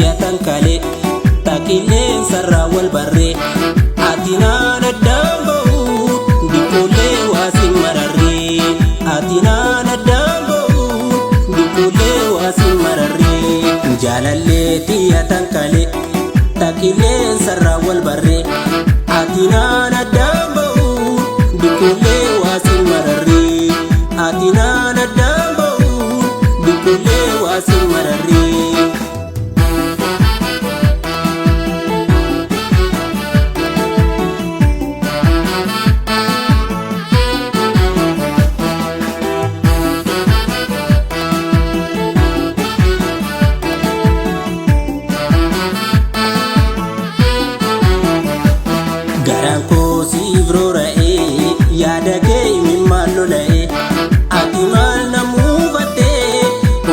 Tiyya tankalee taqilleensarraa wal barree ati naan addaan ba'u dikkoolee waasin mararree ati naan addaan ba'u dikkoolee waasin mararree jaalallee tiyya tankalee taqilleensarraa wal barree ati naan addaan ba'u dikkoolee waasin mararree ati naan addaan ba'u dikkoolee waasin mararree. Garaan koo siif roora'ee yaada kee imimmaan lola'ee ati maal na muufattee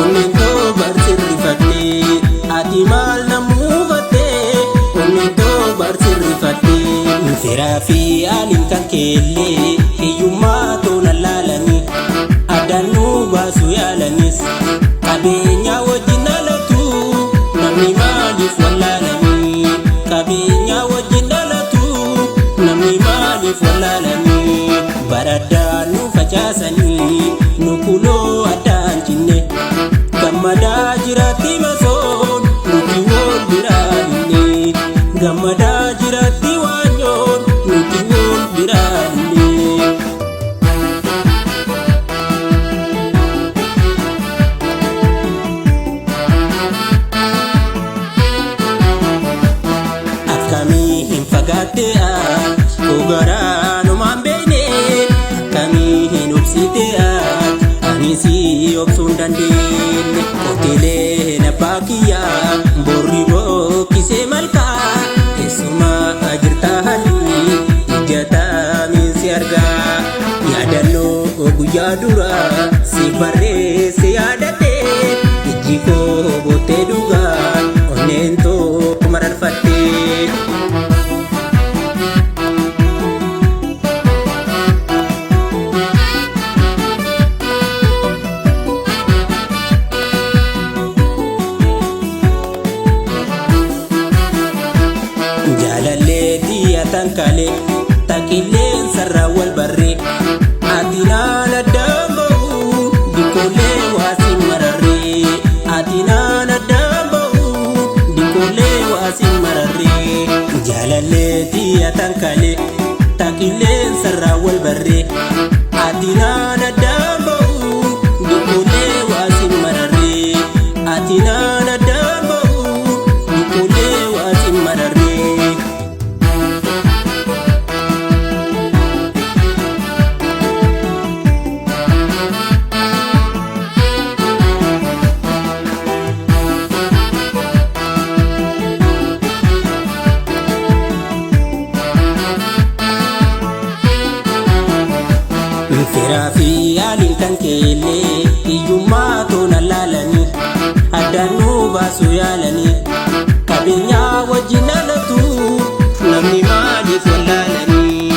onneen too barsirrifattee ati maal na muufattee onneen too barsirrifattee firaa fi aaliin kan keellee hiyyummaa toona laalanii addaan nu baasu yaalanis qabeenya wajjin dhalatu namni maaliif wallaalanii qabeenya wajjin dhalatu namni maaliif wallaalanii baraddaan nu facaasanii nu kuloo addaan cinne gammadaa jiraatti masoon nuti wal biraa hinne gammadaa jiraatti waanyoon nuti wal biraa hinne. Akkamii hin fagaatte ati koo garaanumaan beekne akkamii hin obsite ati ani si obsuu hin dandeenye qotilee abbaa kiyyaa borri bokkisee malkaa keessumaa jirta halli ijjataa si argaa yaadannoo guyyaa duraa si barreesse yaadadhe ijji koo boottee dhugaa onneen too mararfatte. Jaalallee tiyya tankalee taqilleensarraa wal barree ati naan addaan ba'u dikkoolee waasin mararree ati naan addaan ba'u dikkoolee waasin mararree jaalallee tiyya tankalee taqilleensarraa wal barree ati naan addaan ba'u dikkoolee waasin mararree ati naan addaan ba'u dikkoolee waasin mararree. Firaa fi yaaliin kan keellee hiyyummaa toona laalanii addaan nu baasu yaalanii qabeenyaa wajjin dhalatu namni maaliif wallaalanii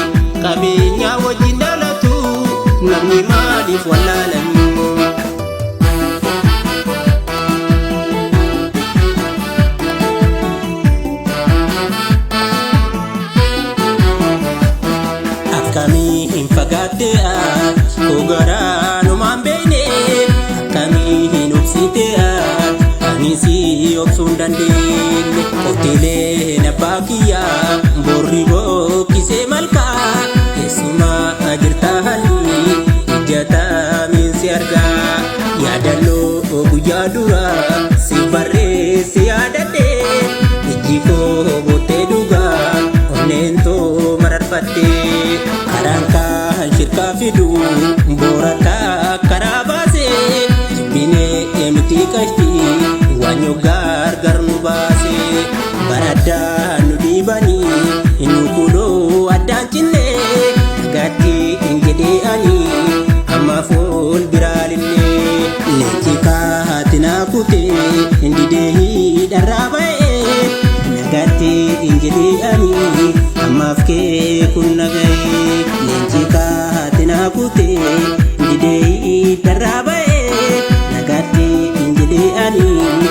qabeenyaa wajjin dhalatu namni maaliif wallaalanii. Akkamii hin fagaatte ati koo garaanumaan beekne akkamii hin obsite ati ani si obsuu hin dandeenye qotilee abbaa kiyyaa borri bokkisee malkaa keessumaa jirta halli ijjataa si argaa yaadannoo guyyaa duraa si barreesse yaadadhe ijji koo boottee dhugaa onneen too mararfatte karaan kaan shirkaa fidu boorataa karaa baase jibbinee miti qashti waanyoo gargar nu baase baraddaa nu dhiibanii nu kuloo addaan cinne nagaatti hin jedhee ani amma fuul biraalinne leenci kaatinaa kutee hin didee hidharraa ba'ee nagaatti hin jedhee ani ammaaf kee kun naga'ee leenci kaatinaa kutee hin didee hidharraa ba'ee nagaatti hin jedhee ani.